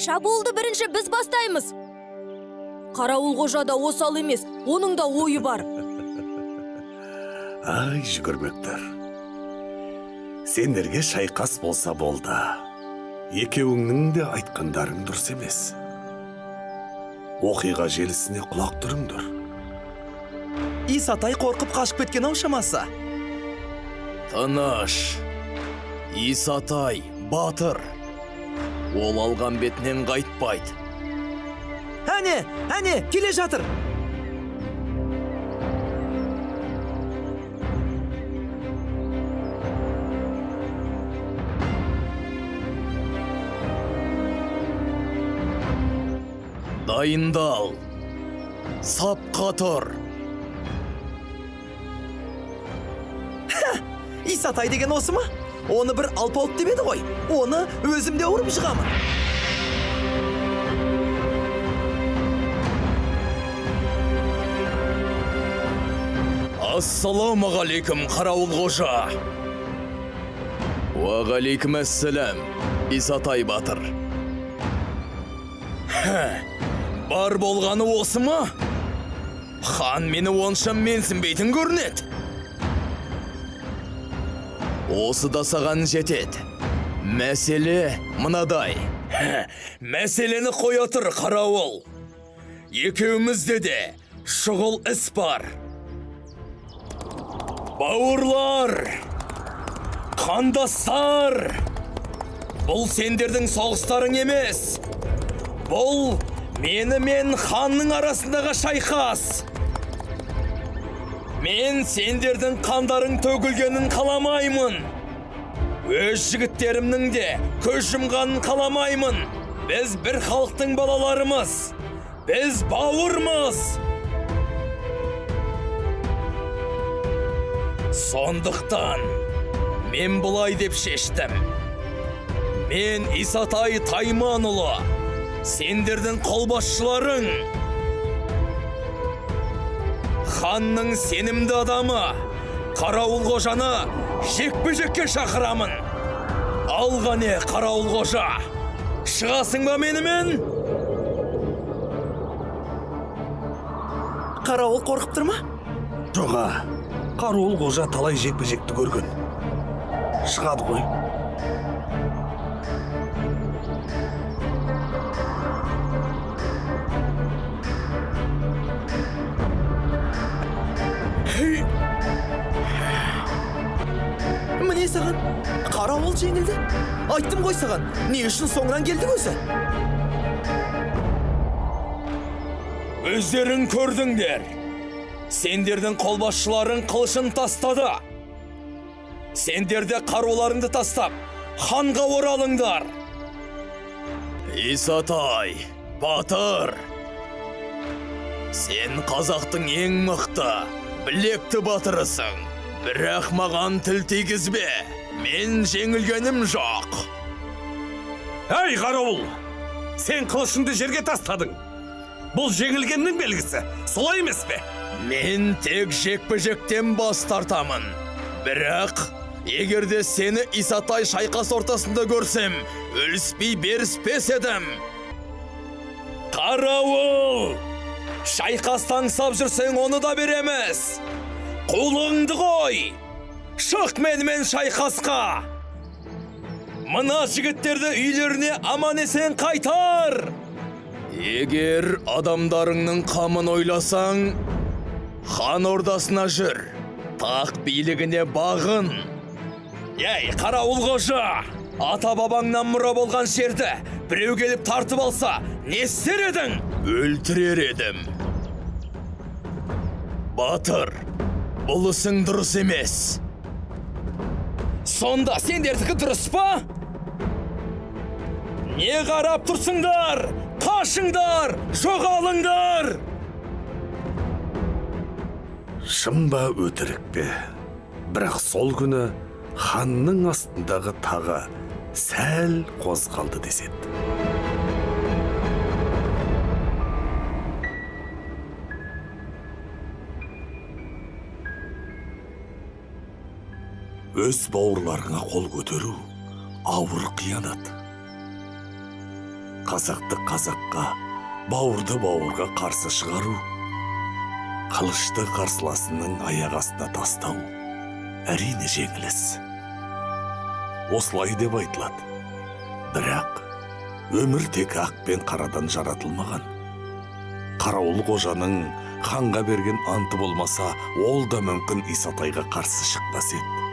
Шабуылды бірінші біз бастаймыз. Қарауыл қожа да осал емес, оның да ойы бар. Ай, жүгірмектер. Сендерге шайқас болса болды. Екеуіңнің де айтқандарың дұрыс емес. Оқиға желісіне құлақ түріңдер. Исатай қорқып қашып кеткен ау шамасы. Тыныш. Исатай батыр. Ол алған бетінен қайтпайды. Әне, әне, келе жатыр. Дайындал. Сапқа тұр. Исатай деген осы ма? Оны бір алпауыт деп еді ғой. Оны өзім де ұрып жығамын. Ассалаумағалейкум, қарауыл қожа. Уағалейкум әссәләм, Исатай батыр. Бар болғаны осы ма? Хан мені онша менсінбейтін көрінеді. Осы да саған жетеді. Мәселе мынадай. Мәселені қоя тұр, қарауыл. Екеумізде де шұғыл іс бар. Бауырлар, қандастар, бұл сендердің соғыстарың емес. Бұл мені мен ханның арасындағы шайқас. Мен сендердің қандарың төгілгенін қаламаймын. Өз жігіттерімнің де көз жұмғанын қаламаймын. Біз бір халықтың балаларымыз. Біз бауырмыз. Сондықтан мен бұлай деп шештім. Мен Исатай Тайманұлы, сендердің қолбасшыларың, ханның сенімді адамы Қарауыл қожаны жекпе-жекке шақырамын. Алғане, Қарауыл қожа, шығасың ба менімен? Қарауыл қорқып тұр ма? Жоға, Қарауыл қожа талай жекпе-жекті көрген. Шығады ғой. Міне саған, қарауыл жеңілді. Айттым ғой саған, не үшін соңынан келдің өзі? Өздерің көрдіңдер. Сендердің қолбасшыларың қылышын тастады. Сендер де қаруларыңды тастап, ханға оралыңдар. Исатай, батыр. Сен қазақтың ең мықты, білекті батырысың. Бірақ маған тіл тигізбе. Мен жеңілгенім жоқ. Әй, қарауыл! Сен қылышыңды жерге тастадың. Бұл жеңілгеннің белгісі. Солай емес пе? Мен тек жекпе-жектен бас тартамын. Бірақ егер де сені Исатай шайқас ортасында көрсем, өліспей беріспес едім. Қарауыл! Шайқасты аңсап жүрсең, оны да береміз. Қулығыңды қой! Шық менімен шайқасқа! Мына жігіттерді үйлеріне аман-есен қайтар! Егер адамдарыңның қамын ойласаң, хан ордасына жүр, тақ билігіне бағын. Ей, қарауыл қожа! Ата-бабаңнан мұра болған жерді біреу келіп тартып алса, не істер едің? Өлтірер едім. Батыр, бұл ісің дұрыс емес. Сонда сендердікі дұрыс па? Не қарап тұрсыңдар? Қашыңдар! Жоғалыңдар! Шын ба, өтірік пе? Бірақ сол күні ханның астындағы тағы сәл қозғалды деседі. Өз бауырларыңа қол көтеру ауыр қиянат. Қазақты қазаққа, бауырды бауырға қарсы шығару, қылышты қарсыласының аяқ астына тастау әрине жеңіліс. Осылай деп айтылады. Бірақ өмір тек ақ пен қарадан жаратылмаған. Қарауыл қожаның ханға берген анты болмаса, ол да мүмкін Исатайға қарсы шықпас еді.